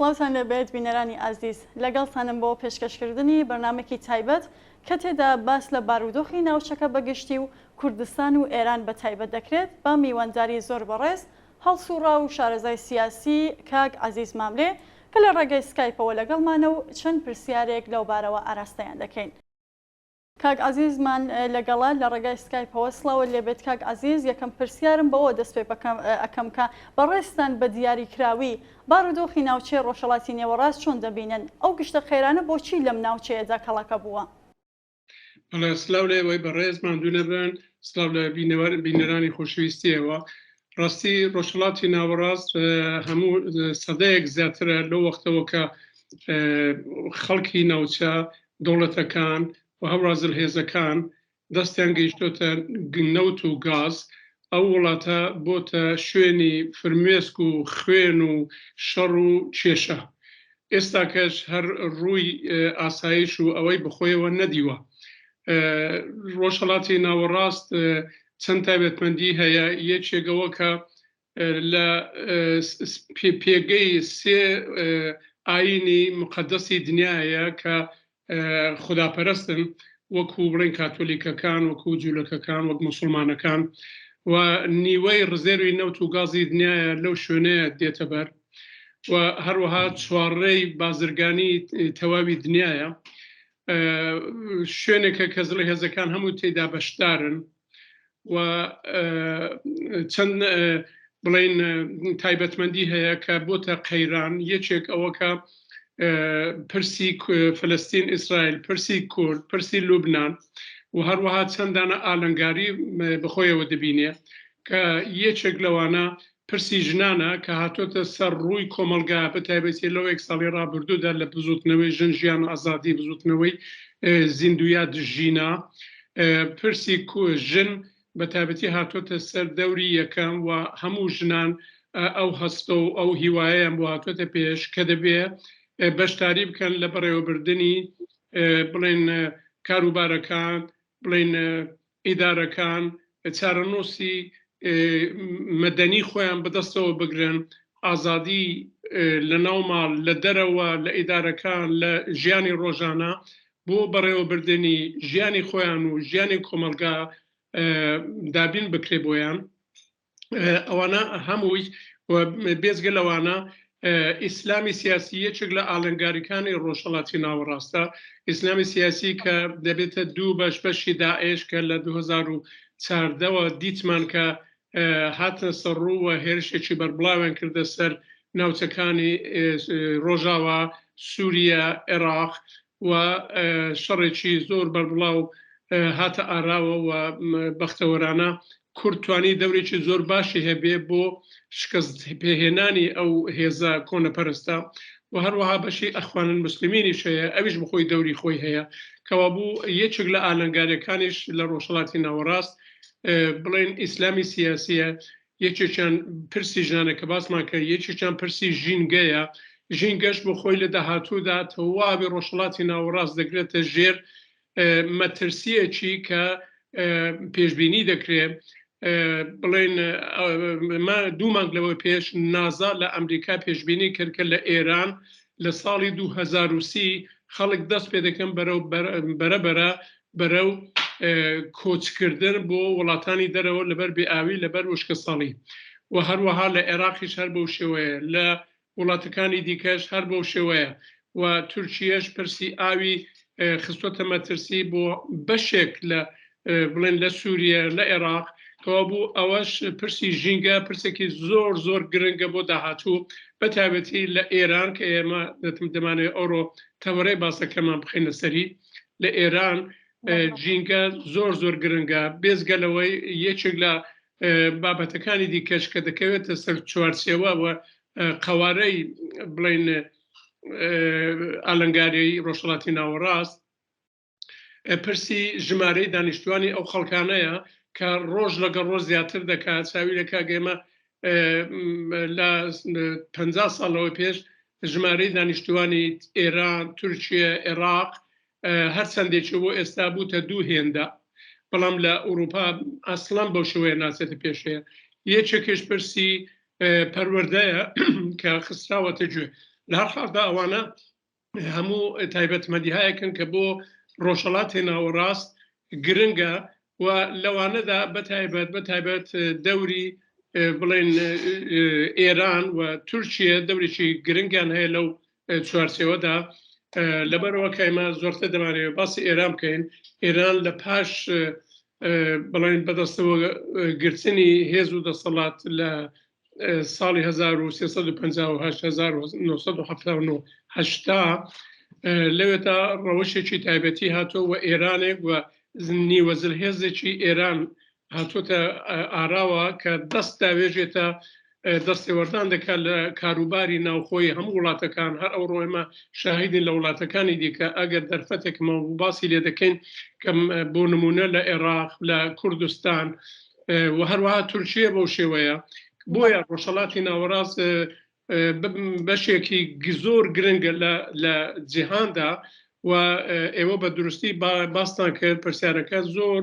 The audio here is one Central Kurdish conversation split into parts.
سڵاوتان لێبێت بینەرانی ئازیز، لەگەڵتانم بۆ پێشکەشکردنی بەرنامەکی تایبەت کە تێدا باس لە بارودۆخی ناوچەکە بە گشتی و کوردستان و ئێران بە تایبەت دەکرێت بە میوانداری زۆر بەڕێز هەڵسوڕاو و شارەزای سیاسی کاک عەزیز ماملێ کە لە ڕێگەی سکایپەوە لەگەڵمانە و چەند پرسیارێک لەوبارەوە ئاراستەیان دەکەین. کاک عەزیزمان لەگەڵە لە ڕێگای سکایپەوە سڵاوت لێبێت کاک عەزیز یەکەم پرسیارم بەوە دەست پێ ئەکەم کە بەڕێزتان بە دیاری کراوی بارودۆخی ناوچەی ڕۆژهەڵاتی نێوەڕاست چۆن دەبینن ئەو گشتە قەیرانە بۆچی لەم ناوچەیەدا کەڵەکە بووە؟ بەڵێ سلاو لە ئێوەی بەڕێز ماندوو نەبن سلاو لە بینەرانی خۆشەویستی ئێوە ڕاستی ڕۆژهەڵاتی ناوەڕاست هەموو سەدەیەک زیاترە لەو وەختەوە کە خەڵکی ناوچە دەوڵەتەکان و هەورا زلهێزەکان دەستیان گەیشتۆتە نەوت و گاز، ئەو وڵاتە بۆتە شوێنی فرمێسک و خوێن و شەڕ و کێشە. ئێستاکەش هەر ڕووی ئاسایش و ئەوەی بەخۆیەوە نەدیوە. ڕۆژهەڵاتی ناوەڕاست چەند تایبەتمەندی هەیە، یەکێک ئەوە کە لە پێگەی سێ ئایینی موقەدەسی دنیایە کە خوداپەرستن وەکو بڵێن کاتۆلیکەکان وەکو جوولەکەکان وەک موسڵمانەکان و نیوەی ڕزێروی نەوت و گازی دنیاە لەو شوێنەیە دێتە بەر و هەروەها چوارڕێی بازرگانی تەواوی دنیاە شوێنێکە کە زڵی هێزەکان هەموو تێدا بەشدارن و چەند بڵین تایبەتمەندی هەیە کە بۆتە قەیران یەکێک ئەوە کە پرسی فلستین ئیسرائیل پرسی کورد پرسی لوبناان و هەروەها چەندانە ئالنگاری بەخۆیەوە دەبینێ کە یەکێک لەوانە پرسی ژنانە کە هاتۆتە سەر ڕووی کۆمەڵگا بە تایبەتی لەو یەک ساڵی ڕابردوودا لە بزوتنەوەی ژن ژیان ئازادی بزوتنەوەی زیندویات ژینا پرسی ژن بە تایبەتی هاتۆتە سەر دەوری یەکەم و هەموو ژنان ئەو هەستە و ئەو هیوایەیان بۆ هاتۆتە پێش کە دەبێ بەشداری بکەن لە بەڕێوەبردنی بڵێن کاروبارەکان بڵێن ئیدارەکان چارەنووسی مەدەنی خۆیان بەدەستەوە بگرن، ئازادی لە ناو ماڵ، لە دەرەوە، لە ئیدارەکان، لە ژیانی ڕۆژانە بۆ بەڕێوەبردنی ژیانی خۆیان و ژیانی کۆمەڵگا دابین بکرێ بۆیان. ئەوانە هەمووی بێجگە لەوانە ئیسلامی سیاسی یەکێک لە ئالنگاریکانی ڕۆژهەڵاتی ناوەڕاستە ئیسلامی سیاسی کە دەبێتە دوو بەش بەشی داعش کە لە 2014ەوە دیتمان کە هاتنە سەر ڕوو و هێرشێکی بەربڵاویان کردە سەر ناوچەکانی ڕۆژاوا سووریا عێراق و شەڕێکی زۆر بەربڵاو هاتە ئاراوە و بەختەوەرانە کورد توانی دەورێکی زۆر باشی هەبێ بۆ شکست پێهێنانی ئەو هێزە کۆنەپەرستە و هەروەها بەشی ئەخوانن مسلمینیش هەیە ئەویش بخۆی دەوری خۆی هەیە کەوابوو یەکێک لە ئالنگاریەکانیش لە ڕۆژهەڵاتی ناوەڕاست بڵێن ئیسلامی سیاسیە یەکێکیان پرسی ژنانە کە باسمان کرد، یەکێکیان پرسی ژینگەیە، ژینگەش بۆ خۆی لە داهاتوودا تەواوی ڕۆژهەڵاتی ناوەڕاست دەگرێتە ژێر مەترسییەکی کە پێشبینی دەکرێت بڵێن دوو مانگ لەوە پێش نازا لە ئەمریکا پێشبینی کرد کە لە ئێران لە ساڵی 2030 خەڵک دەست پێ دەکەن بەرەو بەرە بەرە بەرەو کۆچکردن بۆ وڵاتانی دەرەوە لەبەر بێئاوی لەبەر وشکەساڵی و هەروەها لە عێراقیش هەر بەو شێوەیە لە وڵاتەکانی دیکەش هەر بەو شێوەیە و تورکیەش پرسی ئاوی خستۆتە مەترسی بۆ بەشێک لە بڵێن لە سووریە لە عێراق کەوابوو ئەوەش پرسی ژینگە پرسێکی زۆر زۆر گرنگە بۆ داهاتوو بە تایبەتی لە ئێران کە ئێمە دەتم دەمانەوێت ئەوڕۆ تەوەرەی باسەکەمان بخەینە سەری لە ئێران ژینگە زۆر زۆر گرنگە بێزگە لەوەی یەکێک لە بابەتەکانی دیکەش کە دەکەوێتە سەر چوارچێوە و قەوارەی بڵین ئالنگاریی ڕۆژهڵاتی ناوەڕاست پرسی ژمارەی دانیشتوانی ئەو خەڵکانەیە کە ڕۆژ لەگەڵ ڕۆژ زیاتر دەکات چاوی لە کاگەێمە لە پ ساڵەوە پێش ژمارەی دانیشتوانی ئێران تورکیە عێراق هەرچەندێکی بۆ ئێستا بووتە دوو هێندە بەڵام لە ئەوروپا ئەسڵەن بەو شێوەیە ناچێتە پێشەیە یەکێکیش پرسی پەروەردەیە کە خستراوەتە گوێ. لە هەر حاڵدا ئەوانە هەموو تایبەتمەندیهایەکن کە بۆ ڕۆژهەڵاتی ناوەڕاست گرنگە و لەوانەدا بەتایبەت بەتایبەت دەوری بڵێن ئێران و تورکیە دەورێکی گرنگیان هەیە لەو چوارچێوەدا. لەبەرەوە کە ئێمە زۆرتر دەمانەوێت باسی ئێران بکەین، ئێران لە پاش بڵێن بەدەستەوە گرتنی هێز و دەسەڵات لە ساڵی 1358 1979 هەشتا لەوێتا ڕەوشێکی تایبەتی هاتۆ و ئێرانێک و نیوە زلهێزێکی ئێران هاتۆتە ئاراوە کە دەست داوێژێتە دەستێوەردان دەکات لە کاروباری ناوخۆی هەموو وڵاتەکان. هەر ئەوڕۆ ئێمە شاهیدین لە وڵاتەکانی دیکە، ئەگەر دەرفەتێکمان بوو باسی لێ دەکەین، کە بۆ نمونە لە عێراق، لە کوردستان و هەروەها تورکیە بەو شێوەیە. بۆیە ڕۆژهەڵاتی ناوەڕاست بەشێکی زۆر گرنگە لە جیهاندا و ئێوە بە دروستی باستان کرد. پرسیارەکە زۆر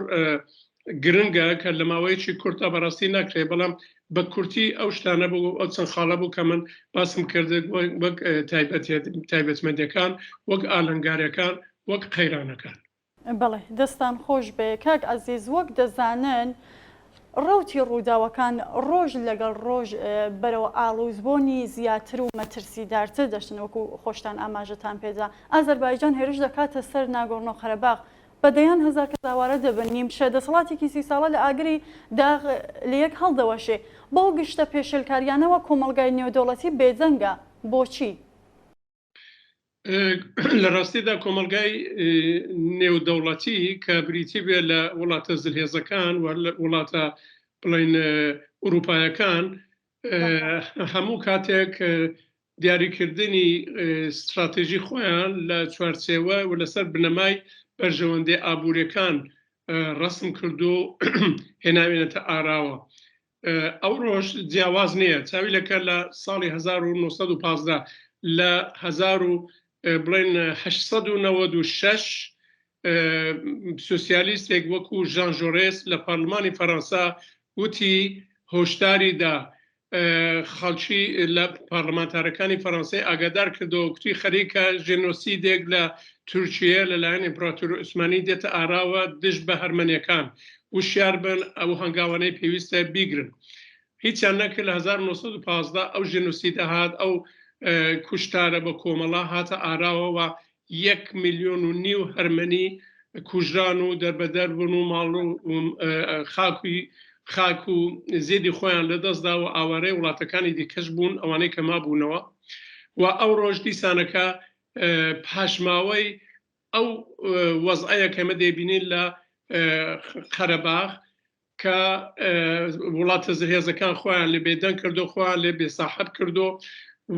گرنگە کە لە ماوەیەکی کورتە بەڕاستی ناکرێت، بەڵام بە کورتی ئەو شتانە بوو، ئەو چەند خاڵە بوو کە من باسم کرد وەک تایبەتمەندەکان، وەک ئالنگاریەکان، وەک قەیرانەکان. بەڵێ دەستان خۆش بێ کاک عەزیز، وەک دەزانن ڕەوتی ڕووداوەکان ڕۆژ لەگەڵ ڕۆژ بەرەو ئاڵوزبۆنی زیاتر و مەترسیدارتر دەچن، وەکو خۆشتان ئاماژەتان پێدا ئازەربایجان هێرش دەکاتە سەر ناگۆرنۆ قەرەباغ، بە دەیان هەزار کەس ئاوارە دەبن، نیمچە دەسەڵاتێکی 30 ساڵە لە ئاگری داغ لەیەک هەڵدەوەشێ. بەو گشتە پێشێلکاریانەوە کۆمەڵگای نێودەوڵەتی بێدەنگە، بۆچی؟ لە ڕاستیدا کۆمەڵگای نێودەوڵەتی کە بریتی بێ لە وڵاتە زلهێزەکان و وڵاتە بڵین ئوروپایەکان هەموو کاتێک دیاریکردنی ستراتێژی خۆیان لە چوارچێوە و لەسەر بنەمای بەرژەوەندی ئابووریەکان ڕسم کردو هێناوێنێتە ئاراوە. ئەوڕۆش جیاواز نییە. چاوی لەکە لە ساڵی 1915 لە 1000 بڵێن 896 سوسیالیستێک وەکو ژان ژۆرێس لە پەرلەمانی فەرەنسا وتی، هۆشداری دا خەڵکی لە پارلمانتارەکانی فەرەنسای ئاگادار کردەوە، کوتی خەریکە ژێنۆسیدێک لە تورکیە لەلایەن ئیمپراتۆری عوسمانی دێتە ئاراوە دژ بە هەرمەنیەکان، وشیار بن، ئەو هەنگاوانەی پێویستە بیگرن. هیچیان نەکرد. لە 1915 ئەو ژێنۆسیدە هات، ئەو کوشتارە بە کۆمەڵە هاتە ئاراوە و یەک ملیۆن و نیو هەرمەنی کوژران و دەربەدەر بوون و ماڵ و خاکی خاک و زێدی خۆیان لەدەستدا و ئاوارەی وڵاتەکانی دیکەش بوون ئەوانەی کە مابوونەوە. و ئەو ڕۆژ دیسانەکە پاشماوەی ئەو وەزعەیە کە ئێمە دەیبینین لە قەرەباغ کە وڵاتە زلهێزەکان خۆیان لێ بێدەنگ کردو، خۆیان لێ بێساحەب کردو.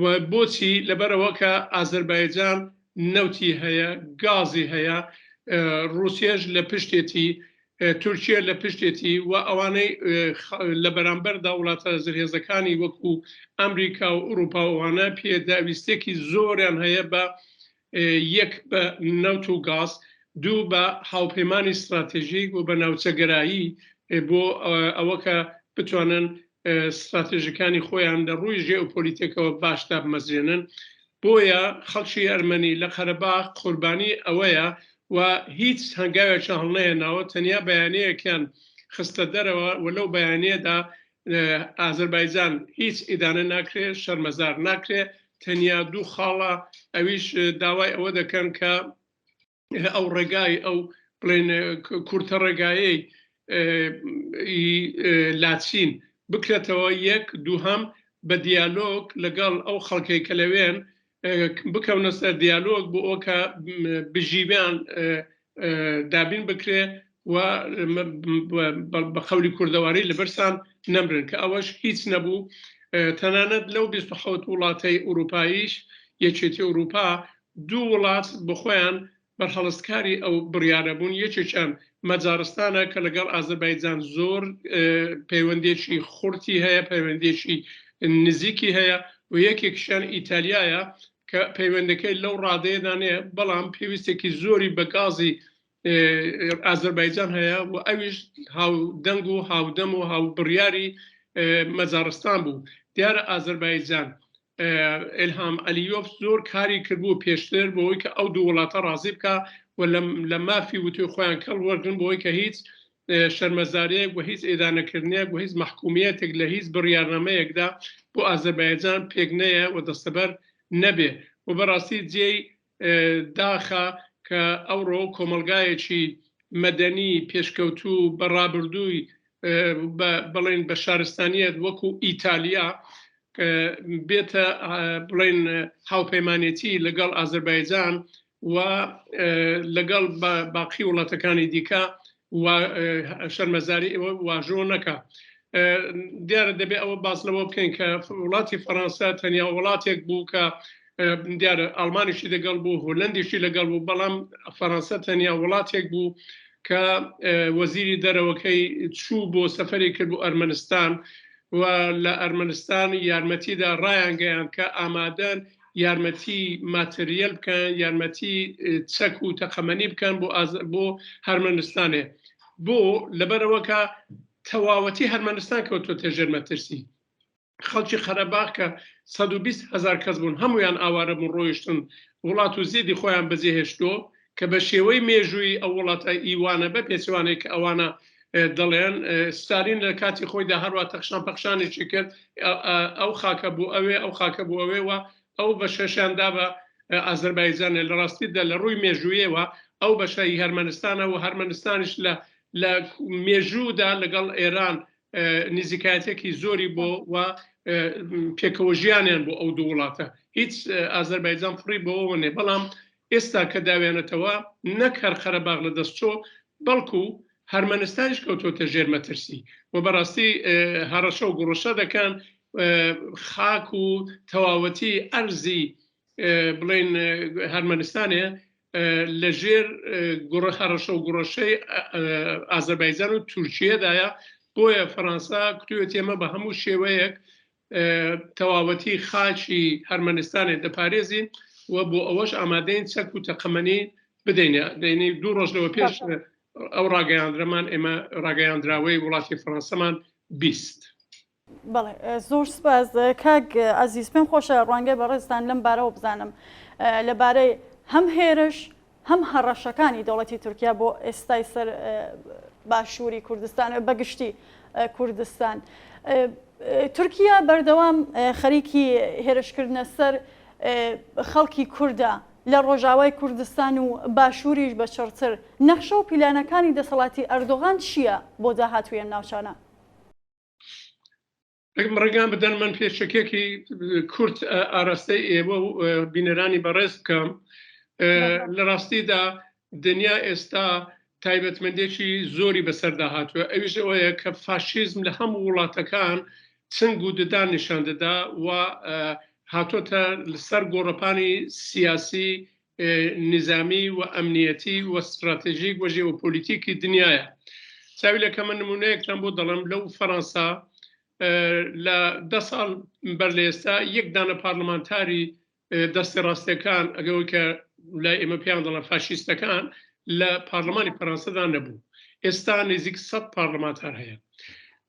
و بۆچی؟ لەبەرەوە کە ئازەربایجان نەوتی هەیە، گازی هەیە، ڕوسیەش لە پشتێتی، تورکیە لە پشتێتی و ئەوانەی لە بەرامبەردا وڵاتە زلهێزەکانی وەکو ئەمریکا و ئوروپا و ئەوانە پێداویستێکی زۆریان هەیە بە یەک بە نەوت و گاز، دوو بە هاوپەیمانی ستراتێژیک و بە ناوچەگەرایی بۆ ئەوە کە بتوانن ستراتێژەکانی خۆیان لە ڕووی ژێئۆپۆلیتێکەوە باش دابمەزرێنن. بۆیە خەڵکی ئەرمەنی لە قەرەباغ قوربانی ئەوەیە و هیچ هەنگاوێکیان هەڵنەهێناوە، تەنیا بەیانییەکیان خستە دەرەوە و لەو بەیانییەدا ئازەربایجان هیچ ئیدانە ناکرێ، شەرمەزار ناکرێ، تەنیا دوو خاڵە، ئەویش داوای ئەوە دەکەن کە ئەو ڕێگای ئەو بڵێن کورتە ڕێگایەی لاچین بکرێتەوە یەک، دووهەم بە دیالۆگ لەگەڵ ئەو خەڵکەی کە لەوێن بکەونە سەر دیالۆگ بۆ ئەوە کە بژیویان دابین بکرێ و بە قەولی کوردەواری لە برسان نەمرن، کە ئەوەش هیچ نەبوو. تەنانەت لەو 27 وڵاتەی ئوروپاییش، یەکێتی ئوروپا، دوو وڵات بۆخۆیان بەرهەڵستکاری ئەو بڕیارە بوون، یەکێکیان مەجارستانە کە لەگەڵ ئازەربایجان زۆر پەیوەندیەکی خورتی هەیە، پەیوەندیەکی نزیکی هەیە، و یەکێکیشیان ئیتالیایە کە پەیوەندەکەی لەو ڕادەیەدا نییە، بەڵام پێویستێکی زۆری بە گازی ئازەربایجان هەیە و ئەویش هاودەنگ و هاودەم و هاوبڕیاری مەجارستان بوو. دیارە ئازەربایجان ئیلهام عەلیۆف زۆر کاری کردبوو پێشتر بۆ ئەوەی کە ئەو دوو وڵاتە ڕازی بکا و لە مافی وتوی خۆیان کەڵ وەرگرن بۆ ئەوەی کە هیچ شەرمەزاریەک و هیچ ئێدانەکردنێک و هیچ مەحکومیەتێک لە هیچ بڕیارنامەیەکدا بۆ ئازەربایجان پێک نەیە و دەستەبەر نەبێ و بەڕاستی جێی داخە کە ئەوڕۆ کۆمەڵگایەکی مەدەنی پێشکەوتوو بە ڕابردووی بڵێن بە شارستانیەت وەکو ئیتالیا بێتە بڵێن هاوپەیمانێتی لەگەڵ ئازەربایجان و لەگەڵ باقی وڵاتەکانی دیکە شەرمەزاری ئەوە واژۆ نەکا. دیارە دەبێ ئەوە باس لەوە بکەین کە وڵاتی فەڕەنسا تەنیا وڵاتێک بوو کە دیارە ئەڵمانیشی لەگەڵ بوو، هۆلەندیشی لەگەڵ بوو، بەڵام فەڕەنسا تەنیا وڵاتێک بوو کە وەزیری دەرەوەکەی چوو بۆ سەفەری کرد بۆ ئەرمەنستان و لە ئەرمەنستان یارمەتیدا ڕایانگەیاند کە ئامادەن یارمەتی ماتریەل بکەن، یارمەتی چەک و تەقەمەنی بکەن بۆ بۆ هەرمەنستانێ. بۆ؟ لەبەرئەوە کە تەواوەتی هەرمەنستان کەوتۆتە ژێر مەترسی. خەڵکی قەرەباغ کە 120 هەزار کەس بوون هەموویان ئاوارە بوون ڕۆیشتن وڵات و زێدی خۆیان بەجێهێشتۆ کە بە شێوەی مێژووی ئەو وڵاتە ئیوانە بە پێچەوانەی کە ئەوانە دەڵێن ستالین لە کاتی خۆیدا هەروە تەخشان پەخشانێکی کرد ئەو خاکە بوو ئەوێ ئەو خاکە بوو ئەوێ و ئەو بەشەشیان دا بە ئازەربایجانێ لە ڕاستیدا لە ڕووی مێژوویەوە ئەو بەشە ی هەرمەنستانە و هەرمەنستانیش لە لە مێژوودا لەگەڵ ئێران نزیکایەتێکی زۆری بۆ و پێکەوە ژیانیان بۆ ئەو دوو وڵاتە هیچ ئازەربایجان فڕی بەوەوە نێ بەڵام ئێستا کە داویانەتەوە نەک هەر قەرەباغ لە دەست چۆ بەڵکو هەرمەنستانیش کەوتۆتە ژێر مەترسی و بەڕاستی هەڕەشە و گوڕەشە دەکەن خاک و تەواوەتی ئەرزی بڵێن هەرمەنستانێ لە ژێر گوڕە هەڕەشە و گوڕەشەی ئازەربایجان و تورکیەدایە بۆیە فەرەنسا کوتوێتی ئێمە بە هەموو شێوەیەک تەواوەتی خاکی هەرمەنستانێ دەپارێزین و بۆ ئەوەش ئامادەین چەک و تەقەمەنی بدەینە دەینی دوو ڕۆژ لەوە پێش ئەو ڕاگەیاندرەمان ئێمە ڕاگەیاندراوەی وڵاتی فەرەنسەمان 20. بەڵێ زۆر سپاس کاک عەزیز پێم خۆشە ڕوانگەی بەڕێزتان لەم بارەوە بزانم لەبارەی هەم هێرش هەم هەڕەشەکانی دەوڵەتی تورکیا بۆ ئێستای سەر باشووری کوردستان بەگشتی کوردستان. تورکیا بەردەوام خەریکی هێرشکردنە سەر خەڵکی کوردە لە ڕۆژاوای کوردستان و باشووریش بە چڕتر. نەخشە و پیلانەکانی دەسەڵاتی ئەردۆغان چییە بۆ داهاتووی ئەم ناوچانە؟ ڕێگام بدەن من پێشەکیەکی کورت ئاراستەی ئێوە و بینەرانی بەڕێز بکەم. لە ڕاستیدا دنیا ئێستا تایبەتمەندێکی زۆری بەسەردا هاتووە، ئەویش ئەوەیە کە فاشیزم لە هەموو وڵاتەکان چنگ و ددان نیشان دەدا و هاتۆتە سەر گۆڕەپانی سیاسی نیزامی و ئەمنیەتی و ستراتێژیک و ژێئۆپۆلیتیکی دنیایە. چاوی لە کەمە نمونەیەکتان بۆ دەڵێم لەو فەرەنسا لە دە ساڵ بەر لە ئێستا یەک دانە پارلمانتاری دەستی ڕاستەکان ئەگەوەی کە لای ئێمە پێیان دەڵێن فاشیستەکان لە پارلمانی فەرەنسەدا نەبوو ئێستا نزیک 100 پارلمانتار هەیە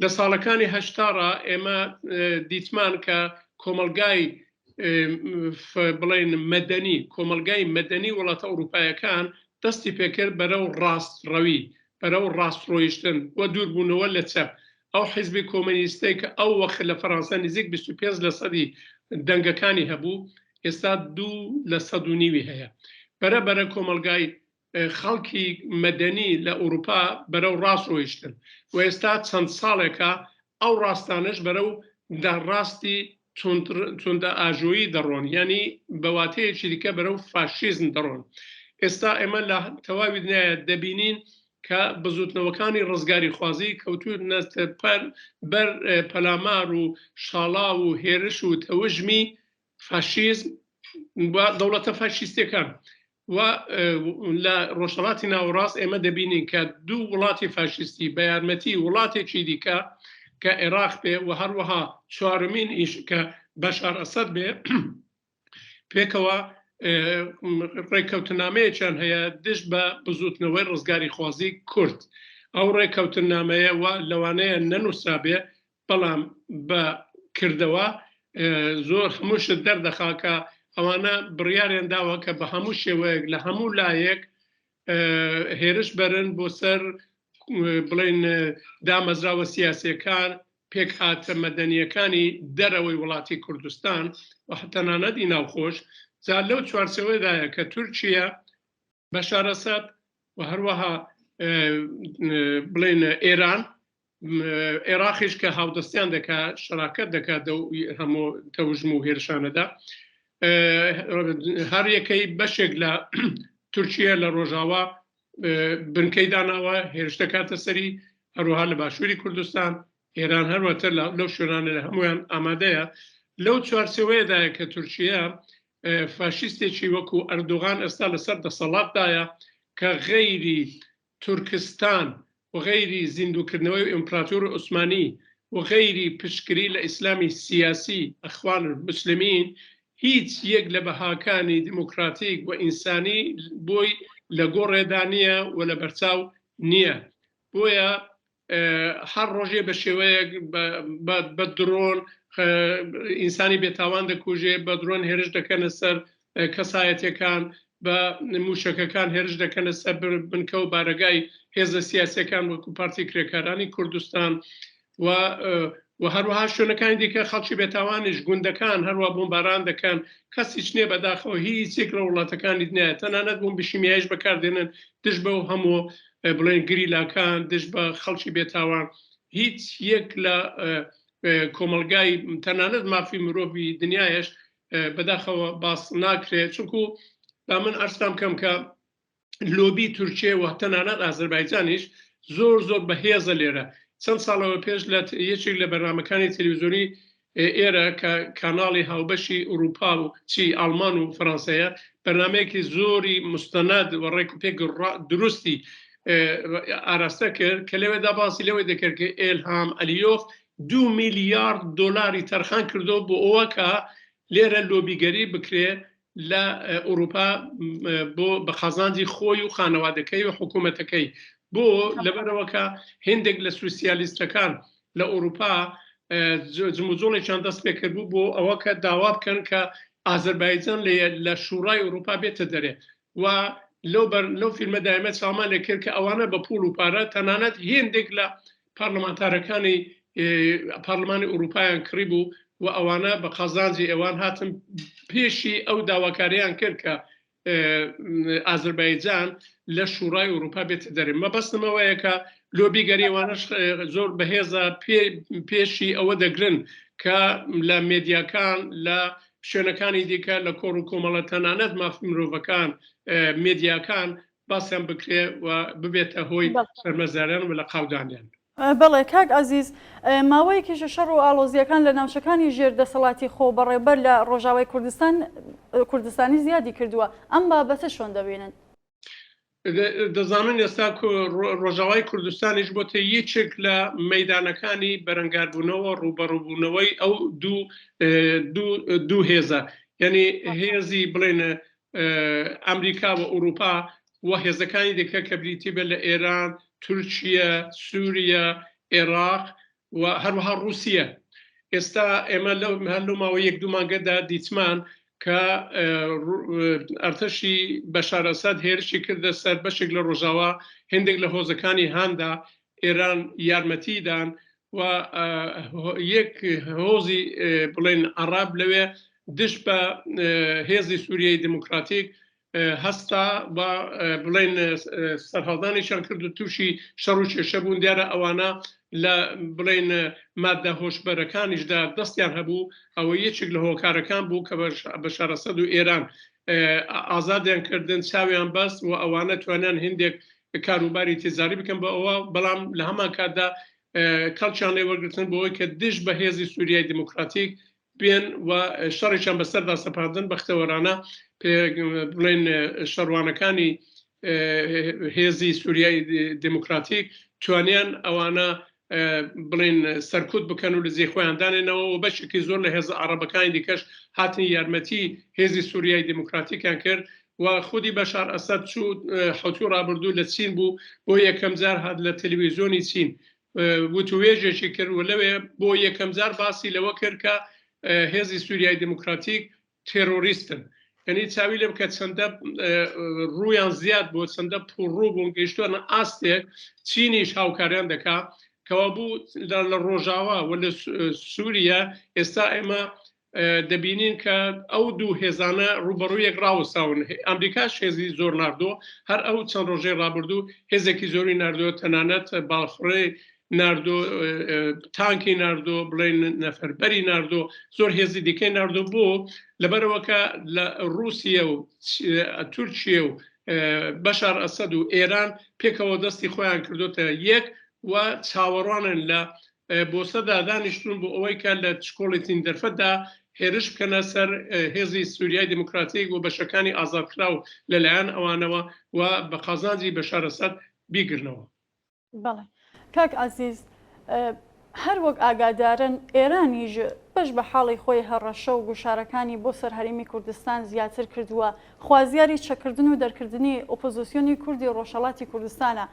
لە ساڵەکانی هەشتاڕا ئێمە دیتمان کە کۆمەلگای بڵێن مەدەنی کۆمەلگای مەدەنی وڵاتە ئەوروپایەکان دەستی پێکرد بەرەو ڕاست ڕەوی بەرەو ڕاست ڕۆیشتن و دووربوونەوە لە چەپ ئەو حیزبی کۆمەنیستەی کە ئەو وەخت لە فەرەنسا نزیک 25 لە سەدی دەنگەکانی هەبوو ئێستا دوو لە سەد و نیوی هەیە بەرە بەرە کۆمەلگای خەڵکی مەدەنی لە ئوروپا بەرەو ڕاست ڕۆیشتن و ئێستا چەند ساڵێکە ئەو ڕاستانەش بەرەو ڕاستی توندئاژۆیی دەڕۆن، یانی بە واتەیەکی دیکە بەرەو فاشیزم دەڕۆن. ئێستا ئێمە لە تەواوی دنیایا دەبینین کە بزووتنەوەکانی ڕزگاریخوازی کەوتوونەتە بەر پەلامار و شاڵاو و هێرش و تەوژمی فاشیزم و دەوڵەتە فاشیستەکان و لە ڕۆژهەڵاتی ناوەڕاست ئێمە دەبینین کە دوو وڵاتی فاشیستی بە یارمەتی وڵاتێکی دیکە کە عێراق بێ و هەروەها چوارمین ئیش کە بەشار ئەسەد بێ پێکەوە ڕێککەوتنامەیەکیان هەیە دژ بە بزوتنەوەی ڕزگاریخوازی کورد ئەو ڕێککەوتنامەیە و لەوانەیە نەنووسرابێ بەڵام بە کردەوە. زۆر هەموو شت دەردەخا کە ئەوانە بڕیاریان داوە کە بە هەموو شێوەیەک لە هەموو لایەک هێرش بەرن بۆ سەر بڵێن دامەزراوە سیاسیەکان، پێکهاتە مەدەنیەکانی دەرەوەی وڵاتی کوردستان و تەنانەت ئی ناوخۆش. جا لەو چوارچێوەدایە کە تورکیە، بەشار ئەسەد و هەروەها بڵێن ئێران، عێراقیش کە هاودەستیان دەکا، شەراکەت دەکات دەو هەموو تەوژم و هێرشانەدا، هەر یەکەی بەشێک لە تورکیە لە ڕۆژاوا بنکەی داناوە، هێرش دەکاتە سەری، هەروەها لە باشووری کوردستان ئێران هەروەتر لەو شوێنانە لە هەمویان ئامادەیە. لەو چوارچێوەیەدایە کە تورکیە فاشیستێکی وەکو ئەردۆغان ئێستا لەسەر دەسەڵاتدایە کە غەیری تورکستان و غەیری زیندووکردنەوەی ئیمپراتۆری عوسمانی و غەیری پشتگری لە ئیسلامی سیاسی، اخوان المسلمین، هیچ یەک لە بەهاکانی دیموکراتیک و ئینسانی بۆی لە گۆڕێدا نییە و لە بەرچاو نییە. بۆیە هەر ڕۆژێ بە شێوەیەک بە درۆن ئینسانی بێتاوان دەکوژێ، بە درۆن هێرش دەکەنە سەر کەسایەتەکان، بە موشەکەکان هێرش دەکەنە سەر بنکە و بارەگای هێزە سیاسەکان وەکو پارتی کرێکارانی کوردستان و و هەروەها شوێنەکانی دیکە، خەڵکی بێتاوانیش، گوندەکان هەروە بۆمباران دەکەن، کەس هیچ نییە. بەداخەوە هیچ یەک لە وڵاتەکانی دنیاە تەنانەت بۆمبی شیمیایش بەکاردێنن دژ بەو هەموو بڵێن گریلاکان، دژ بە خەڵکی بێتاوان. هیچ یەک لە کۆمەلگای تەنانەت مافی مرۆڤی دنیایش بەداخەوە باس ناکرێت، چونکو با من ئەرسام کەم کە لۆبی تورکیە و تەنانەت ئازەربایجانیش زۆر زۆر بەهێزە لێرە. چەند ساڵەوە پێش لە یەکێک لە بەرنامەکانی تەلەڤیزیۆنی ئێرە کە کاناڵی هاوبەشی ئوروپا و چی ئاڵمان و فەرەنسەیە، بەرنمەیەکی زۆری مستەند و ڕێک و پێک دروستی ئاراستە کرد کە لەوێدا باسی لەوەی دەکرد کە ئێلهام ئەلیۆف 2 میلیارد دلاری تەرخان کردو بۆ ئەوە کە لێرە لۆبیگەری بکرێ لە ئوروپا بۆ بە قازانجی خۆی و خانەوادەکەی و حکوومەتەکەی. بۆ لەبەرەوە کە هندێک لە سوسیالیستەکان لە ئوروپا جموجۆڵێکیان دەست پێ کردبوو بۆ ئەوە کە داوا بکەن کە ئازەربایجان لە شوڕای ئوروپا بێتە دەرێ و لەو بەر لەو فیلمە دایمە چاومان لێ کرد کە ئەوانە بە پوڵ و پارە تەنانەت هێندێک لە پارلمانتارەکانی پارلمانی ئوروپایان کڕی بوو و ئەوانە بە قازانجی ئەوان هاتن پێشی ئەو داواکاریان کرد کە ئازربایجان لە شوڕای ئوروپا بێتە دەرێ. مەبەستمەوەیە کە لۆبیگەری وانەش زۆر بەهێزە، پێشی ئەوە دەگرن کە لە مێدیاکان، لە شوێنەکانی دیکە، لە کۆڕ و کۆمەڵە، تەنانەت مافی مرۆڤەکان، مێدیاکان باسیان بکرێ و ببێتە هۆی شەرمەزاریان و لە قاودانیان. بەڵێ کاک عەزیز، ماوەیەکیشە شەڕ و ئاڵۆزییەکان لە ناوچەکانی ژێر دەسەڵاتی خۆبەڕێوبەر لە ڕۆژاوای کوردستان کوردستانی زیادی کردووە، ئەم بابەتە چۆن دەبینن؟ دەزانن ئێستا ڕۆژاوای کوردستانیش بۆتە یەکێک لە مەیدانەکانی بەرەنگاربوونەوە، ڕووبەڕووبوونەوەی ئەو دوو هێزە، یعنی هێزی بڵێن ئەمریکا و ئەوروپا و هێزەکانی دیکە کە بریتی بە لە ئێران، تورکیە، سووریا، عێراق و هەروەها ڕووسیە. ئێستا ئێمە لەو هەر لەو ماوەی یەک دوو مانگەدا دیتمان کە ئەرتەشی بەشار ئەسەد هێرشی کردە سەر بەشێک لە ڕۆژاوا، هێندێک لە هۆزەکانی هاندا، ئێران یارمەتی دان و یەک هۆزی بڵێن عەڕەب لەوێ دژ بە هێزی سووریای دموکراتیک هەستا و بڵێن سەرهەڵدانێکیان کرد و تووشی شەڕ و کێشە بوون. دیارە ئەوانە لە بڵێن مادە هۆشبەرەکانیشدا دەستیان هەبوو، ئەوە یەکێک لە هۆکارەکان بوو کە بەشار ئەسەد و ئێران ئازادیان کردن، چاویان بەست و ئەوانە توانیان هندێک کاروباری تیجاری بکەن بە ئەوە، بەڵام لە هەمان کاتدا کەڵکیان لێ وەرگرتن بۆ ئەوەی کە دژ بە هێزی سووریای دیموکراتیک بێن و شەڕێکیان بەسەردا سەپاندن. بەختەوەرانە بڵێن شەڕوانەکانی هێزی سووریای دیموکراتیک توانیان ئەوانە بڵێن سەرکوت بکەن و لە جێی خۆیان دانێنەوە و بەشێکی زۆر لە هێزە عەڕەبەکانی دیکەش هاتن یارمەتی هێزی سووریای دیموکراتیکیان کرد و خودی بەشار ئەسەد چوو حوتوی ڕابردوو لە چین بوو، بۆ یەکەم جار هات لە تەلەویزیۆنی چین وتوێژێکی کرد و لەوێ بۆ یەکەم جار باسی لەوە کرد کە هێزی سووریای دموکراتیک تێرۆریستن. یعنی چاوی لێ بکە چەندە ڕوویان زیاد بۆ چەندە پوڕوو بوون گەیشتووەنە ئاستێک چینیش هاوکاریان دەکا کەوا بوو لە ڕۆژاوا و لە سووریا ئێستا ئێمە دەبینین کە ئەو دوو هێزانە ڕوبەڕوو یەک ڕاوەستاون. ئەمریکاش هێزی زۆر ناردۆ، هەر ئەو چەند ڕۆژەی ڕابردوو هێزێکی زۆری ناردۆ، تەنانەت باڵفڕێ ناردۆ، تانکی ناردۆ، بڵێن نەفەربەری ناردۆ، زۆر هێزی دیکەی ناردۆ. بۆ لەبەرەوەکە لە ڕووسیە و تورکیە و بەشار ئەسەد و ئێران پێکەوە دەستی خۆیان کردوتە یەک و چاوەڕوانن لە بۆسەدا دانیشتون بۆ ئەوەی کە لە چکۆڵیترین دەرفەتدا هێرش بکەنە سەر هێزی سووریای دیموکراتیک و بەشەکانی ئازادکراو لەلایەن ئەوانەوە و بە قازانجی بەشار ئەسەد بیگرنەوە. بەڵێ کاک عەزیز، هەر وەک ئاگادارن ئێرانیش بەش بە حاڵی خۆی هەڕەشە و گوشارەکانی بۆ سەر هەرێمی کوردستان زیاتر کردووە، خوازیاری چەککردن و دەرکردنی ئۆپۆزسیۆنی کوردی ڕۆژهەڵاتی کوردستانە.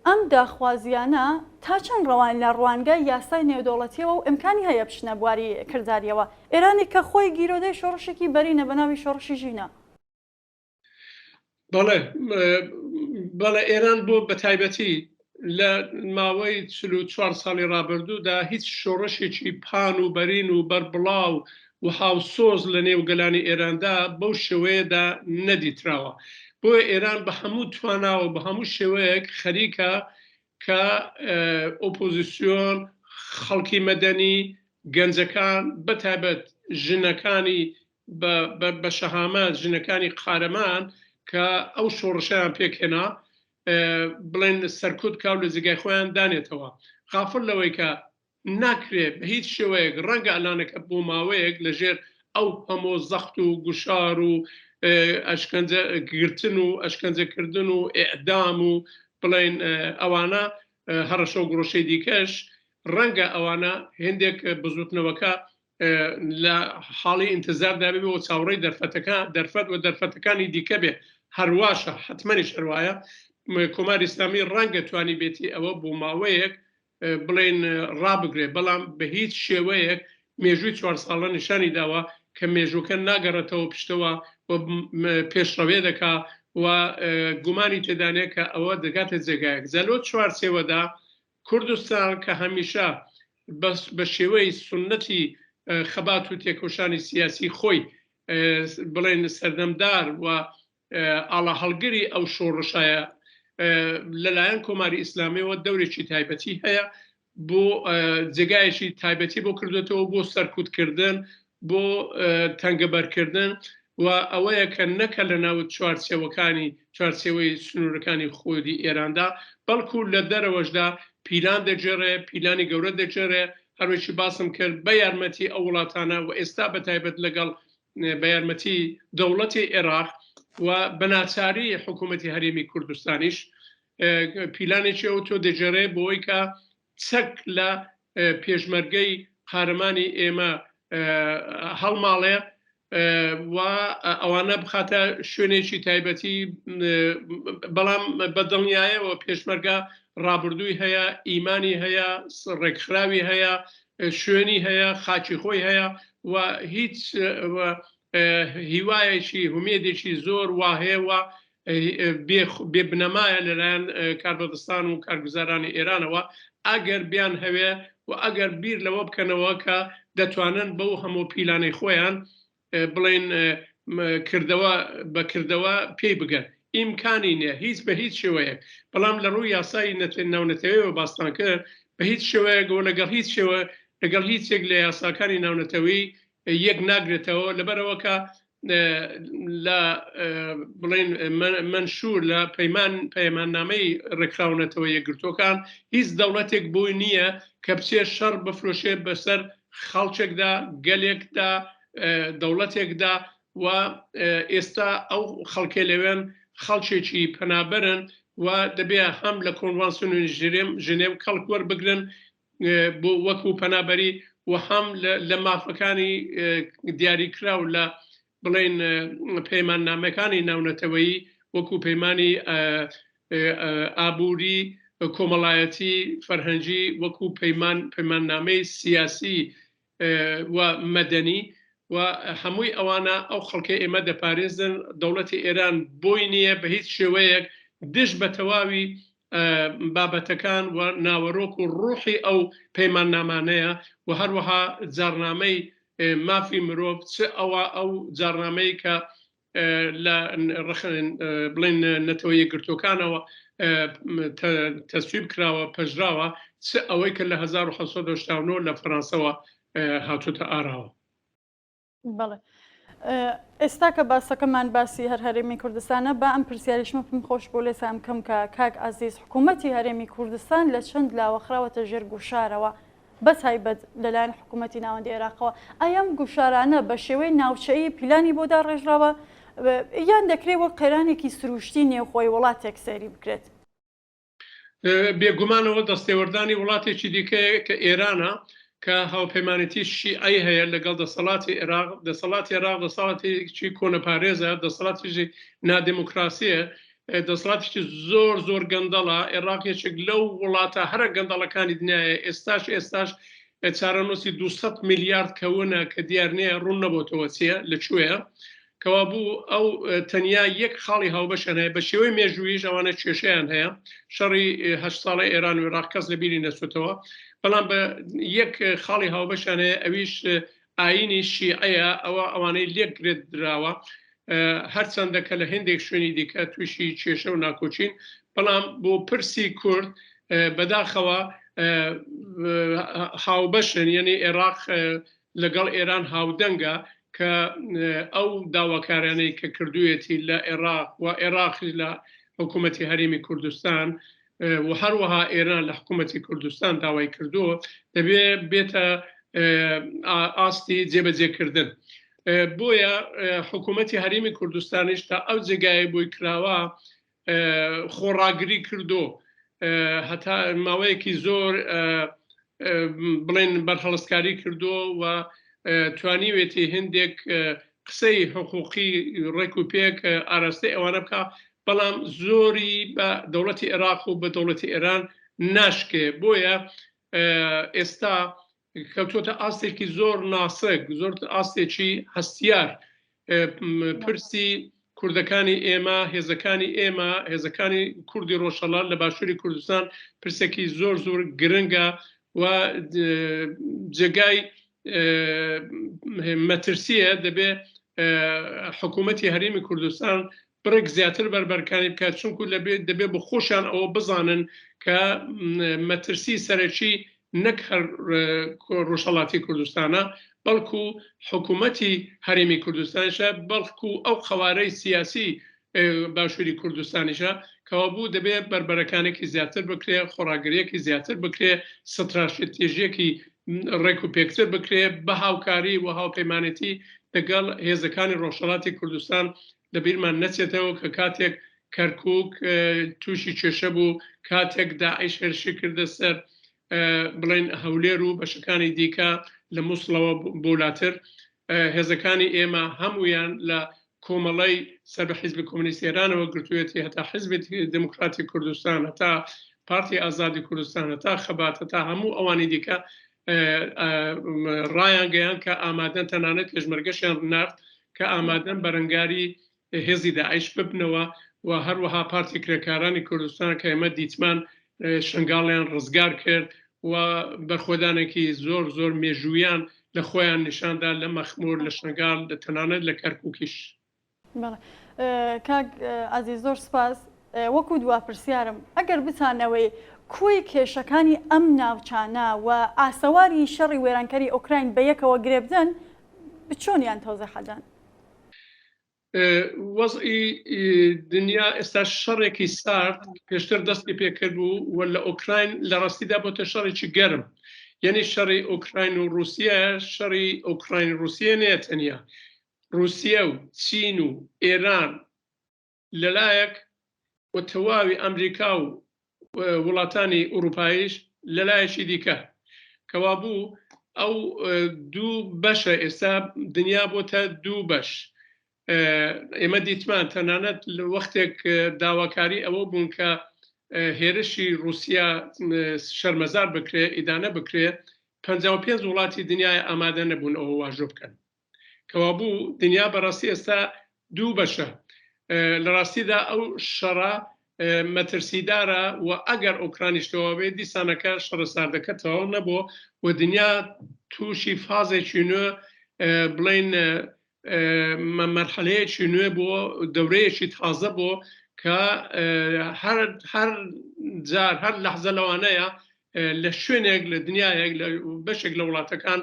ئەم داخوازییانە تا چەند ڕەوان لە ڕوانگای یاسای نێودەوڵەتییەوە و ئیمکانی هەیە بچنە بواری کردارییەوە؟ ئێرانێک کە خۆی گیرۆدەی شۆڕشێکی بەرینە بە ناوی شۆڕشی ژینا. بەڵێ بەڵێ، ئێران بۆ بە تایبەتی لە ماوەی 44 ساڵی ڕابردوودا هیچ شۆڕشێکی پان و بەرین و بەربڵاو و هاوسۆز لە نێو گەلانی ئێراندا بەو شێوەیەدا نەدیتراوە. بۆیە ئێران بە هەموو تواناوە بە هەموو شێوەیەک خەریکە کە ئۆپۆزیسیۆن، خەڵکی مەدەنی، گەنجەکان، بەتایبەت ژنەکانی بە شەهامەت، ژنەکانی قارەمان کە ئەو شۆڕشەیان پێکهێنا، بڵێن سەرکوت کا و لە جێگای خۆیان دانێتەوە. غافڵ لەوەی کە ناکرێ بە هیچ شێوەیەک، ڕەنگە ئەلانەکە بۆ ماوەیەک لە ژێر ئەو هەمۆ زەخت و گوشار و ئەشکەنجە گرتن و ئەشکەنجەکردن و ئیعدام و بڵێن ئەوانە هەڕەشە و گوڕەشەی دیکەش، ڕەنگە ئەوانە هێندێک بزوتنەوەکە لە حاڵی ئینتزاردا بێ و چاوەڕێی دەرفەتەکە دەرفەت و دەرفەتەکانی دیکە بێ. هەرواشە، حتممەنیش هەروایە. کۆماری ئیسلامی ڕەنگە توانی بێتی ئەوە بۆ ماوەیەک بڵێن ڕابگرێ، بەڵام بە هیچ شێوەیەک مێژووی چوار ساڵە نیشانی داوە کە مێژووکە ناگەڕێتەوە پشتەوە و پێشڕەوێ دەکا و گومانی تێدانێ کە ئەوە دەگاتە جێگایەک. جا لەو چوارچێوەدا کوردستان کە هەمیشە بە شێوەی سوننەتی خەبات و تێکۆشانی سیاسی خۆی بڵێن سەردەمدار و ئاڵاهەڵگری ئەو شۆڕشایە، لەلایەن کۆماری ئیسلامیەوە دەورێکی تایبەتی هەیە، بۆ جێگایەکی تایبەتی بۆ کردوێتەوە بۆ سەرکوتکردن، بۆ تەنگەبەرکردن و ئەوەیە کە نەکە لە ناو چوارچێوەکانی چوارچێوەی سنوورەکانی خۆدی ئێراندا، بەڵکو لە دەرەوەشدا پیلان دەگێڕێ، پیلانی گەورە دەگێڕێ. هەروەکی باسم کرد بە یارمەتی ئەو وڵاتانە و ئێستا بە تایبەت لەگەڵ بە یارمەتی دەوڵەتی عێراق و بە ناچاری حکوومەتی هەرێمی کوردستانیش پیلانێکی ئەو تۆ دەگێڕێ بۆی کە چەک لە پێشمەرگەی قارەمانی ئێمە هەڵماڵێ و ئەوانە بخاتە شوێنێکی تایبەتی. بەڵام بە دڵنیایەوە پێشمەرگە ڕابردووی هەیە، ئیمانی هەیە، ڕێکخراوی هەیە، شوێنی هەیە، خاکی خۆی هەیە و هیچ هیوایەکی هومێدێکی زۆر واهەیە و بێ بنەمایە لەلایەن کاربەدەستان و کارگوزارانی ئێرانەوە ئەگەر بیان هەوێ و ئەگەر بیر لەوە بکەنەوە کە دەتوانن بەو هەموو پیلانەی خۆیان بڵێن کردەوە بە کردەوە پێی بگەن، ئیمکانی نییە هیچ بە هیچ شێوەیەک. بەڵام لە ڕووی یاسای ناونەتەوەیەوە باستان کرد، بە هیچ شێوەیەک و لەگەڵ هیچ شێوە لەگەڵ هیچێک لە یاساکانی ناونەتەوەی یەک ناگرێتەوە، لەبەرەوە کە لە بڵێن مەنشور لە پەیمان پەیماننامەی ڕێکخراونەتەوە یەکگرتوەکان هیچ دەوڵەتێک بۆی نییە کە بچێ شەڕ بفرۆشێ بەسەر خەڵکێکدا، گەلێکدا، دەوڵەتێکدا و ئێستا ئەو خەڵکێ لەوێن خەڵکێکی پەنابەرن و دەبێ هەم لە کۆنڤانسیۆنی ژنێو کەڵک وەربگرن بۆ وەکو پەنابەری و هەم لە مافەکانی دیاریکراو لە بڵێن پەیماننامەکانی ناونەتەوەیی وەکو پەیمانی ئابووری، کۆمەڵایەتی، فەرهەنگی، وەکو پەیمان پەیماننامەی سیاسی. و مەدەنی و هەمووی ئەوانە ئەو خەڵکەی ئێمە دەپارێزن، دەوڵەتی ئێران بۆی نییە بە هیچ شێوەیەک دژ بە تەواوی بابەتەکان و ناوەرۆک و ڕوحی ئەو پەیماننامانەیە و هەروەها جاڕنامەی مافی مرۆڤ چ ئەوە ئەو جاڕنامەی کە لە بڵێن نەتەوە یەکگرتووەکانەوە تەسویب کراوە پەژراوە چ ئەوەی کە لە 1970 لە فەرانسەوە هاتوتە ئاراوە. بەڵێ ئێستا کە باسەکەمان باسی هەر هەرێمی کوردستانە با ئەم پرسیاریشمە پێم خۆش بۆ لێسان بکەم کە کاک عەزیز حکوومەتی هەرێمی کوردستان لە چەند لاوە خراوەتە ژێر گوشارەوە بە تایبەت لەلایەن حکوومەتی ناوەندی عێراقەوە ئایا ئەم گوشارانە بە شێوەی ناوچەیی پیلانی بۆ داڕێژراوە یان دەکرێت وەک قەیرانێکی سروشتی نێوخۆی وڵاتێک سەیری بکرێت؟ بێگومانەوە دەستێوەردانی وڵاتێکی دیکەیە کە ئێرانە کە هاوپەیمانێتی شیعەی هەیە لەگەڵ دەسەڵاتی عێراق، دەسەڵاتی عێراق دەسەڵاتێکی کۆنەپارێزە، دەسەڵاتێکی نادێموکراسییە، دەسەڵاتێکی زۆر زۆر گەندەڵە، عێراق یەکێک لەو وڵاتە هەرە گەندەڵەکانی دنیایە، ئێستاش ئێستاش چارەنووسی 200 میلیارد کەونە کە دیار نییە ڕوون نەبۆتەوە چییە لە کوێیە، کەوابوو ئەو تەنیا یەک خاڵی هاوبەشیان هەیە، بە شێوەی مێژووییش ئەوانە کێشەیان هەیە، شەڕی هەشت ساڵەی ئێران و عێراق کەس لە بیری نەچۆتەوە، بەڵام بە یەک خاڵی هاوبەشیان هەیە ئەویش ئایینی شیعەیە، ئەوە ئەوانەی لێک گرێدراوە، هەرچەندە کە لە هێندێک شوێنی دیکە تووشی کێشە و ناکۆکین، بەڵام بۆ پرسی کورد بەداخەوە هاوبەشن، یەنی عێراق لەگەڵ ئێران هاودەنگە کە ئەو داواکاریانەی کە کردوویەتی لە عێراق و عێراقیش لە حکوومەتی هەرێمی کوردستان و هەروەها ئێران لە حکوومەتی کوردستان داوای کردووە دەبێ بێتە ئاستی جێبەجێکردن. بۆیە حکوومەتی هەرێمی کوردستانیش تا ئەو جێگایەی بۆی کراوە خۆڕاگری کردو هەتا ماوەیەکی زۆر بڵێن بەرهەڵستکاری کردو و توانیوێتی هندێک قسەی حقوقی ڕێک و پێک ئاراستەی ئەوانە بکە بەڵام زۆری بە دەوڵەتی عێراق و بە دەوڵەتی ئێران ناشکێ بۆیە ئێستا کەوتۆتە ئاستێکی زۆر ناسک زۆر ئاستێکی هەستیار پرسی کوردەکانی ئێمە هێزەکانی ئێمە هێزەکانی کوردی ڕۆژهەڵات لە باشووری کوردستان پرسێکی زۆر زۆر گرنگە و جێگای مەترسیە دەبێ حکوومەتی هەرێمی کوردستان بڕێک زیاتر بەربەرکانی بکات چونکو لەبێ دەبێ بە خۆشیان ئەوە بزانن کە مەترسی سەرەکی نەک هەر ڕۆژهەڵاتی کوردستانە بەڵکو حکوومەتی هەرێمی کوردستانیشە بەڵکو ئەو قەوارەی سیاسی باشووری کوردستانیشە کەوابوو دەبێ بەربەرەکانێکی زیاتر بکرێ خۆڕاگریەکی زیاتر بکرێ ستراتیژیەکی ڕێک و پێکتر بکرێ بە هاوکاری و هاوپەیمانێتی لەگەڵ هێزەکانی ڕۆژهەڵاتی کوردستان لەبیرمان نەچێتەوە کە کاتێک کەرکوک تووشی کێشە بوو، کاتێک داعش هێرشی کردە سەر بڵێن هەولێر و بەشەکانی دیکە لە موسڵەوە بۆ لاتر، هێزەکانی ئێمە هەموویان لە کۆمەڵەی سەر بە حیزبی کۆمۆنیستی ئێرانەوە گرتوویەتی هەتا حیزبی دێموکراتی کوردستان، هەتا پارتی ئازادی کوردستان، هەتا خەبات، هەتا هەموو ئەوانی دیکە ڕایانگەیاند کە ئامادەن تەنانەت پێشمەرگەشیان نارد کە ئامادەن بەرەنگاری هێزی داعش ببنەوە و هەروەها پارتی کرێکارانی کوردستان کە ئێمە دیتمان شنگاڵیان ڕزگار کرد و بەرخۆدانێکی زۆر زۆر مێژوویان لە خۆیان نیشاندا لە مەخمور لە شنگال لە تەنانەت لە کەرکوکیش. بەڵێ کاک عەزیز زۆر سپاس. وەکو دوا پرسیارم ئەگەر بتانەوەی کۆی کێشەکانی ئەم ناوچانە و ئاسەواری شەڕی وێرانکەری ئۆکراین بە یەکەوە گرێ بدەن چۆنیان تەوزیح ئەدەن؟ وەزعی دنیا ئێستا شەڕێکی سارد پێشتر دەستی پێکرد بوو و لە ئۆکراین لە ڕاستیدا بۆتە شەڕێکی گەرم یعنی شەڕی ئۆکراین و رووسیا شەڕی ئۆکراین رووسیە نیە تەنیا ڕووسیە و چین و ئێران لەلایەک و تەواوی ئەمریکا و وڵاتانی ئوروپاییش لەلایەکی دیکە. کەوابوو ئەو دوو بەشە ئێستا دنیا بۆتە دوو بەش. ئێمە دیتمان تەنانەت لە وەختێک داواکاری ئەوە بوون کە هێرشی ڕووسیا شەرمەزار بکرێ، ئیدانە بکرێ، 55 وڵاتی دنیای ئامادە نەبوون ئەوە واژۆ بکەن. کەوابوو دنیا بەڕاستی ئێستا دوو بەشە. لە ڕاستیدا ئەو شەڕە مەترسیدارە و ئەگەر ئۆکرانیش تەواو بێت دیسانەکە شەڕە ساردەکە تەواو نەبوو و دنیا تووشی فازێکی نوێ بڵین مەرحەلەیەکی نوێ بۆ دەورەیەکی تازە بۆ کە هەر هەر جار هەر لەحزە لەوانەیە لە شوێنێک لە دنیایەک لە بەشێک لە وڵاتەکان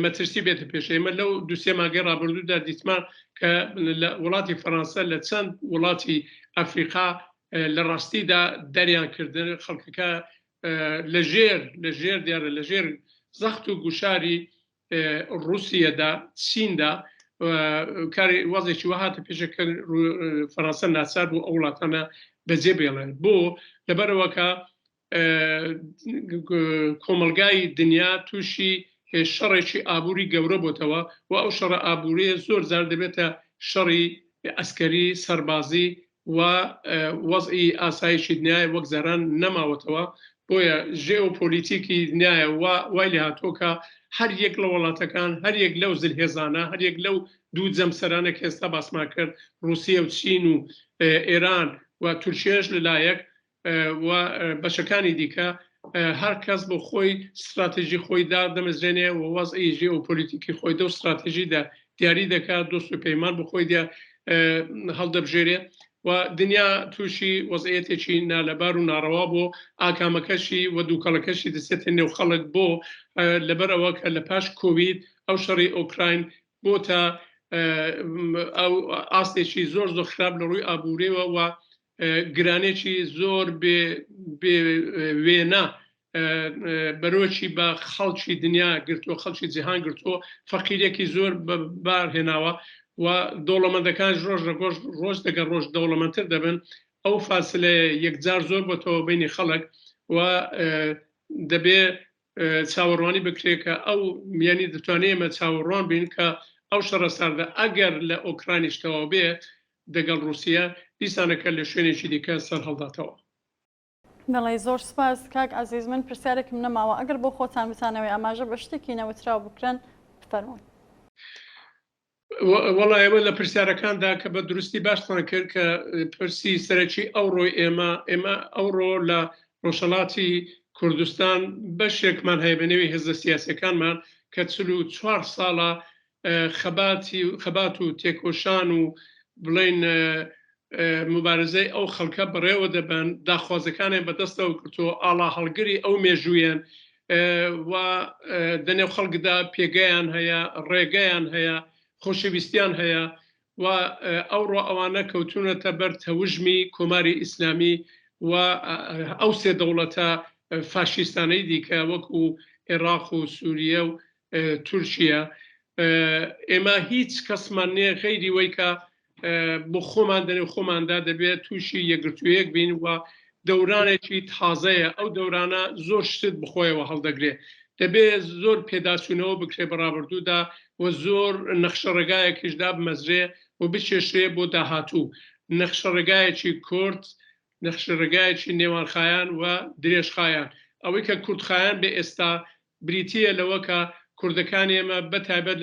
مەترسی بێتە پێش. ئێمە لەو دوسێ ماگەی ڕابردوودا دیتمان کە لە وڵاتی فەرەنسا لە چەند وڵاتی ئەفریقا لە ڕاستیدا دەریان کردن خەڵکەکە لە ژێر لە ژێر دیارە لە ژێر زەخت و گوشاری ڕووسیەدا چیندا کاری وەزێکی وهاتە پێشە کە فەرەنسا ناچار بوو ئەو وڵاتانە بەجێ بێڵێن بۆ لەبەرەوە کە کۆمەڵگای دنیا تووشی شەڕێکی ئابووری گەورە بۆتەوە و ئەو شەڕە ئابووریە زۆر جار دەبێتە شەڕی ئەسکەری سەربازی و وەزعی ئاسایشی دنیای وەک جاران نەماوەتەوە. بۆیە ژێئۆپۆلیتیکی دنیایە وای لێ هاتووە کە هەر یەک لە وڵاتەکان، هەر یەک لەو زلهێزانە، هەر یەک لەو دوو جەمسەرانە کە ئێستا باسمان کرد، ڕووسیە و چین و ئێران و تورکیەش لە لایەک و بەشەکانی دیکە، هەر کەس بۆ خۆی ستراتیژی خۆی دادەمەزرێنێ و وەزعی ژێئۆپۆلیتیکی خۆی دەو ستراتیژیدا دیاری دەکات، دۆست و پەیمان بۆ خۆی هەڵدەبژێرێ و دنیا تووشی وەزعیەتێکی نالەبار و ناڕەوا بۆ ئاکامەکەشی و دووکەڵەکەشی دەچێتە نێو خەڵک بۆ لەبەر ئەوە کە لە پاش کۆوید ئەو شەڕی ئۆکراین بۆتە ئەو ئاستێکی زۆر زۆر خراپ لە ڕووی ئابووریەوە و گرانێکی زۆر بێ وێنە بەرۆکی بە خەڵکی دنیا گرتووە، خەڵکی جیهان گرتووە، فەقیرێکی زۆر بار هێناوە و دەوڵەمەندەکانش ڕۆژ لە گۆژ ڕۆژ دەگەڵ ڕۆژ دەوڵەمەندتر دەبن. ئەو فاسلەیە یەکجار زۆر بۆتەوە بینی خەڵک و دەبێ چاوەڕوانی بکرێت کە ئەو یعنی دەتوانێت ئێمە چاوەڕوان بین کە ئەو شەڕە ساردە ئەگەر لە ئۆکرانیش تەواو بێ دەگەڵ ڕووسیە دیسانەکە لە شوێنێکی دیکە سەر هەڵداتەوە. بەڵی زۆر سپاس کاک عەزیز من پرسیارێکم نەماوە ئەگەر بۆ خۆتان بتانەوێ ئاماژە بە شتێکی نەوتراو بکرن بفەرموون. وەڵا ئێوە لە پرسیارەکاندا کە بە دروستی باشتان کرد کە پرسی سەرەکی ئەوڕۆی ئێمە ئێمە ئەوڕۆ لە ڕۆژهەڵاتی کوردستان بەشێکمان هەیە بە نێوی هێزە سیاسەکانمان کە 44 ساڵە خەباتی خەبات و تێکۆشان و بڵین مبارزەی ئەو خەڵکە بەڕێوە دەبەن، داخوازەکانیان بەدەستەوە گرتووە، ئاڵا هەڵگری ئەو مێژوویەن و دەنێو خەڵکدا پێگەیان هەیە، ڕێگەیان هەیە، خۆشەویستیان هەیە و ئەوڕۆ ئەوانە کەوتوونەتە بەر تەوژمی کۆماری ئیسلامی و ئەو سێ دەوڵەتە فاشیستانەی دیکە وەکو عێراق و سووریە و تورکیە. ئێمە هیچ کەسمان نییە غەیری وەی کە بۆ خۆمان دەنێو خۆماندا دەبێت تووشی یەکگرتوویەک بین و دەورانێکی تازەیە، ئەو دەورانە زۆر شتت بخۆیەوە هەڵدەگرێ، دەبێ زۆر پێداچوونەوە بکرێ بە ڕابردوودا و زۆر نەخشە ڕێگایەکیش دابمەزرێ و بکێشرێ بۆ داهاتوو، نەخشە ڕێگایەکی کورت، نەخشە ڕێگایەکی نێوانخایان و درێژخایان، ئەوەی کە کورتخایان بێ ئێستا بریتییە لەوە کە کوردەکانی ئێمە بە تایبەت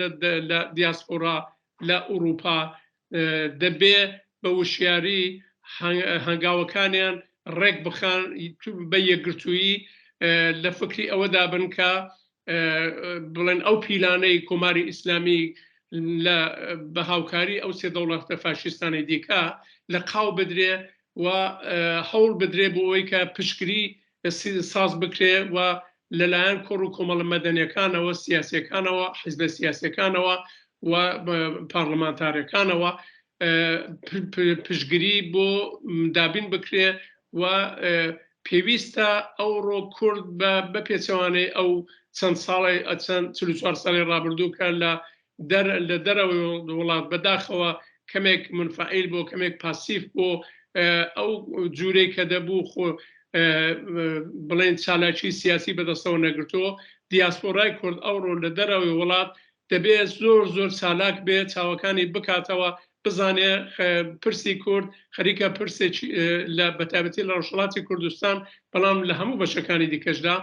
لە دیاسپۆرا لە ئوڕووپا دەبێ بە وشیاری هەنگاوەکانیان ڕێک بخەن، بە یەکگرتوویی لە فکری ئەوەدا بن کە بڵێن ئەو پیلانەی کۆماری ئیسلامی لە بە هاوکاری ئەو سێ دەوڵەتە فاشیستانەی دیکە لە قاو بدرێ و هەوڵ بدرێ بۆ ئەوەی کە پشتگری ساز بکرێ و لەلایەن کۆڕ و کۆمەڵە مەدەنیەکانەوە، سیاسیەکانەوە، حیزبە سیاسیەکانەوە و پارلمانتارەکانەوە پشتگری بۆ دابین بکرێ و پێویستە ئەوڕۆ کورد بە پێچەوانەی ئەو چەند ساڵی چەند 44 ساڵی ڕابردوو کە لە دەر لە دەرەوەی وڵات بەداخەوە کەمێک منفعیل بۆ کەمێک پاسیف بۆ ئەو جوورەی کە دەبوو خۆ بڵێن چالاکی سیاسی بەدەستەوە نەگرتووە. دیاسپۆرای کورد ئەوڕۆ لە دەرەوەی وڵات دەبێ زۆر زۆر چالاک بێ، چاوەکانی بکاتەوە، بزانێ پرسی کورد خەریکە پرسێکی لە بەتایبەتی لە ڕۆژهەڵاتی کوردستان بەڵام لە هەموو بەشەکانی دیکەشدا.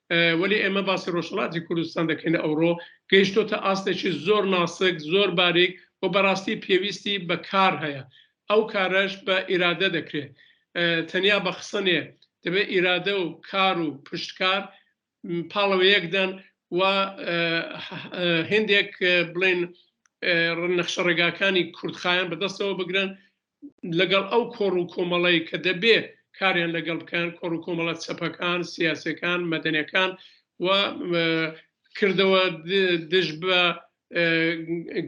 وەلی ئێمە باسی ڕۆژهەڵاتی کوردستان دەکەین ئەوڕۆ گەیشتۆتە ئاستێکی زۆر ناسک زۆر باریک و بەڕاستی پێویستی بە کار هەیە ئەو کارەش بە ئیرادە دەکرێت تەنیا بە قسە نیە دەبێت ئیرادە و کار و پشتکار پاڵەوە یەک دەن و هندێک بڵێن نەخشە ڕێگاکانی کوردخایەن بەدەستەوە بگرن لەگەڵ ئەو کۆڕ و کۆمەڵەی کە دەبێ کاریان لەگەڵ بکەن، کۆڕ و کۆمەڵە چەپەکان، سیاسیەکان، مەدەنیەکان و کردەوە دژ بە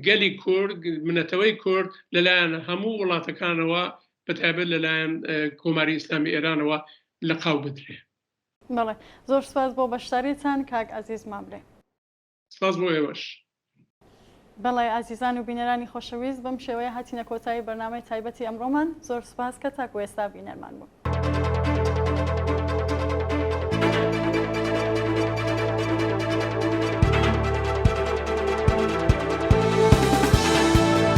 گەلی کورد، نەتەوەی کورد لەلایەن هەموو وڵاتەکانەوە بەتایبەت لەلایەن کۆماری ئیسلامی ئێرانەوە لەقاو بدرێ. بەڵێ زۆر سپاس بۆ بەشداریتان کاک عەزیز ماملێ. سپاس بۆ ئێوەش. بەڵێ ئازیزان و بینەرانی خۆشەویست بەم شێوەیە هاتینە کۆتایی بەرنامەی تایبەتی ئەمڕۆمان زۆر سوپاس کە تاکو ئێستا بینەرمان بوون.